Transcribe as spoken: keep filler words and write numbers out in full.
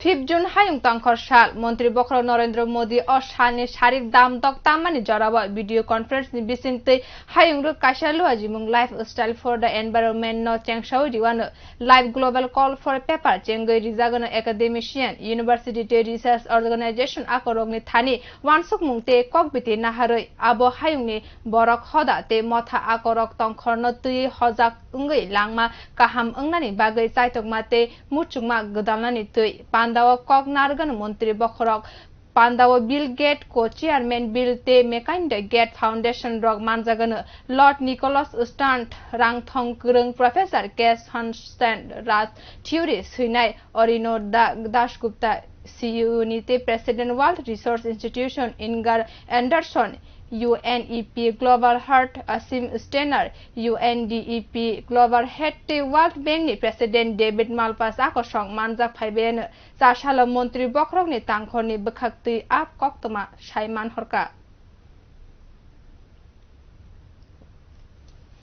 Fifth June hayung tongkhor sal, Montri bokhorok Narendra Modi o salni sarik dam dok tammani jorao video conference ni bisingtwi hayung rwk kaisa luajimung Lifestyle for the Environment no chengsaui riwano. Live Global Call for Paper chengwi rijagano academician, university tei research organization akorokni thani wansukmung tei kokbiti naharwi abo hayungni borok hoda tei motha akorok tongkhorno twiwi hojak wngwi langma kaham wngnani bagwi chaitokma tei muchungma gwdalnani twi. Pandao kok narwgano montri bokhorok, pandao Bill Gates co-chairman Bill tei Melinda Gates Foundation rok manjagano. Lord Nicholas Stern, rangthong kwrwng Professor K Sunstein, Raj theory swinai Arindam Da-, Dasgupta, C U ni tei President World Resource Institution Inger Anderson, U N E P Global Head Asim Steiner, U N D E P Global Head tei World Bank ni President David Malpass akosong manjak phaibaiyano. Chasalo montri bokhorokni tangkhorni bwkhaktwi a koktwma sai manhorkha.